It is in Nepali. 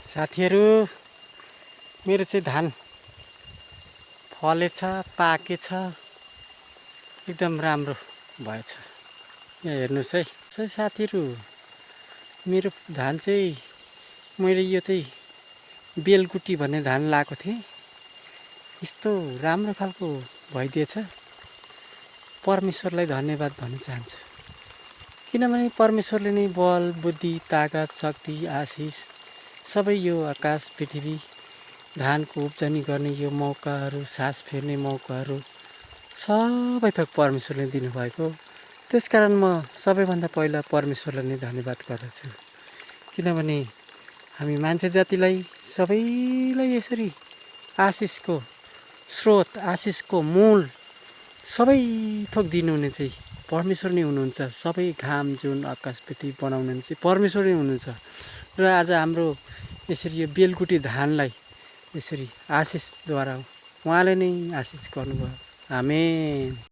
साथीहरू मेरो चाहिँ धान फलेछ पाकेछ एकदम राम्रो भएछ। यहाँ हेर्नुहोस् है साथीहरू मेरो धान चाहिँ मैले यो चाहिँ बेलकुटी भन्ने धान लाएको थिएँ। यस्तो राम्रो खालको भइदिएछ। परमेश्वरलाई धन्यवाद भन्न चाहन्छु किनभने परमेश्वरले नै बल बुद्धि ताकत शक्ति आशिष सबै यो आकाश पृथ्वी धानको उब्जनी गर्ने यो मौकाहरू सास फेर्ने मौकाहरू सबै थोक परमेश्वरले दिनुभएको। त्यसकारण म सबैभन्दा पहिला परमेश्वरलाई नै धन्यवाद गर्दछु किनभने हामी मान्छे जातिलाई सबैलाई यसरी आशिषको स्रोत आशिषको मूल सबै थोक दिनुहुने चाहिँ परमेश्वर नै हुनुहुन्छ। सबै घाम जुन आकाश पृथ्वी बनाउनु चाहिँ परमेश्वर नै हुनुहुन्छ र आज हाम्रो यसरी यो बेलकुटी धानलाई यसरी आशिषद्वारा उहाँले नै आशिष गर्नुभयो। आमेन।